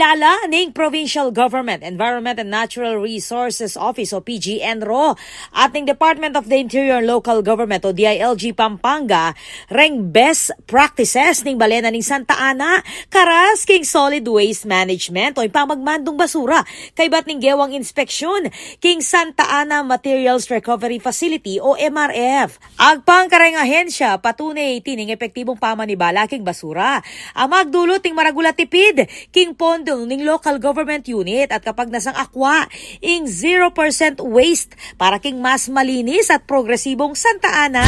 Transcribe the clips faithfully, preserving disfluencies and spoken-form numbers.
Tala ning Provincial Government Environment and Natural Resources Office o P G ENRO at ning Department of the Interior and Local Government o D I L G Pampanga, reng best practices ning balen na ning Santa Ana karas king solid waste management o ing pamagmandung basura kaybat ning gewang inspeksyon king Santa Ana Materials Recovery Facility o M R F. Agpang kareng ahensya, patune iti ning epektibung pamanibala king basura a magdulot ning maragul a tipid king pondong ning local government unit at kapagnasang akwa ing zero percent waste para king mas malinis at progresibong Santa Ana.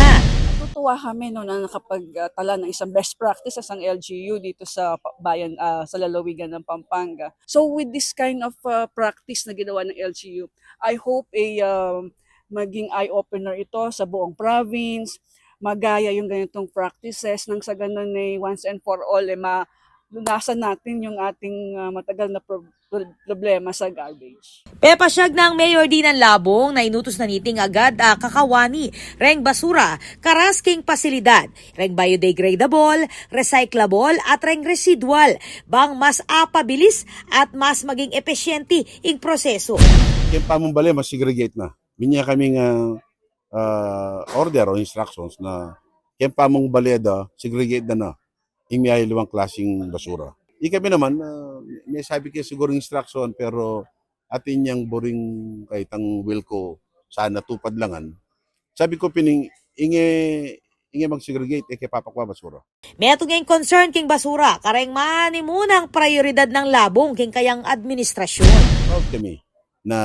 Natutuwa kami, no, na nakapagtala ng isang best practices ang L G U dito sa pa- bayan, ah, sa lalawigan ng Pampanga. So with this kind of, ah, practice na ginawa ng L G U, I hope a, um, maging eye-opener ito sa buong province. Magaya yung ganitong practices nang sa ganun ay once and for all, eh, malunasan natin yung ating, ah, matagal na pro- pro- problema sa garbage. Pepasyag nang Mayor Dinan Labong na inutus na niting agad a kakawani reng basura karas king pasilidad reng biodegradable, recyclable at reng residual bang mas apabilis at mas maging epesyente ing proseso. Keng pamung bale, mas segregate na. Minya kaming, ah, ah, order o instructions na keng pamung bale da, segregate da na ing miyaliwang klasing basura. Ikami naman, ah, mesabi ke siguru instruction, pero atin yang buring kaitang will ko sana tupad langan. Sabi ko pin ing, inge, inge mag-segregate, e ke papakwa basura. Metung ing concern king basura kareng manimunang prayoridad nang Labong king kayang administrasyon. Proud kami na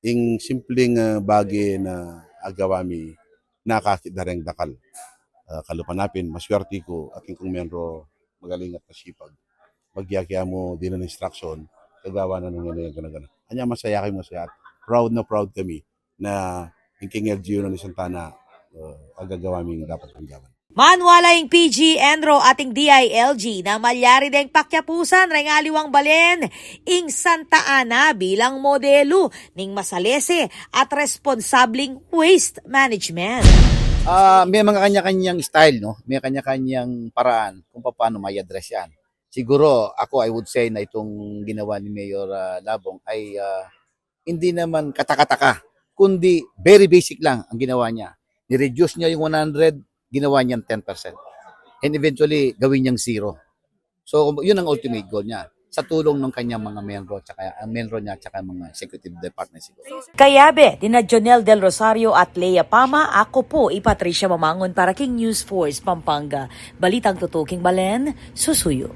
ing simpleng, ah, bage na agawa mi nakakit da reng dakal. Ah, kalupa na pin, maswerte ku, atin kung membro magaling at masipag. Magyakiamu din ang instruction, kagawa na nung yan yung gana-gana. Anya masaya kami, masaya at proud na proud kami na ing king L G U na ni Santa Ana, ah, agagawa mi dapat ang gawan. Manwala ing P G ENRO at ing D I L G na malyari deng pakyapusan reng aliwang balen ing Santa Ana bilang modelu ning masalese at responsabling waste management. Ah, may mga kanya-kanyang style, no? May kanya-kanyang paraan kung paano ma-address yan. Siguro, ako, I would say na itong ginawa ni Mayor, ah, Labong ay, ah, hindi naman katakataka, kundi very basic lang ang ginawa niya. Ni-reduce niya yung one hundred, ginawa niyang ten percent. And eventually, gawin niyang zero. So, yun ang ultimate goal niya. Sa tulong ng kanyang mga membro, tsaka, ang membro niya, tsaka mga executive department siguro. Kayabe nina Jonel Del Rosario at Lea Pama, ako po i Patricia Mamangon para king News Force Pampanga. Balitang tutuking balen, susuyu.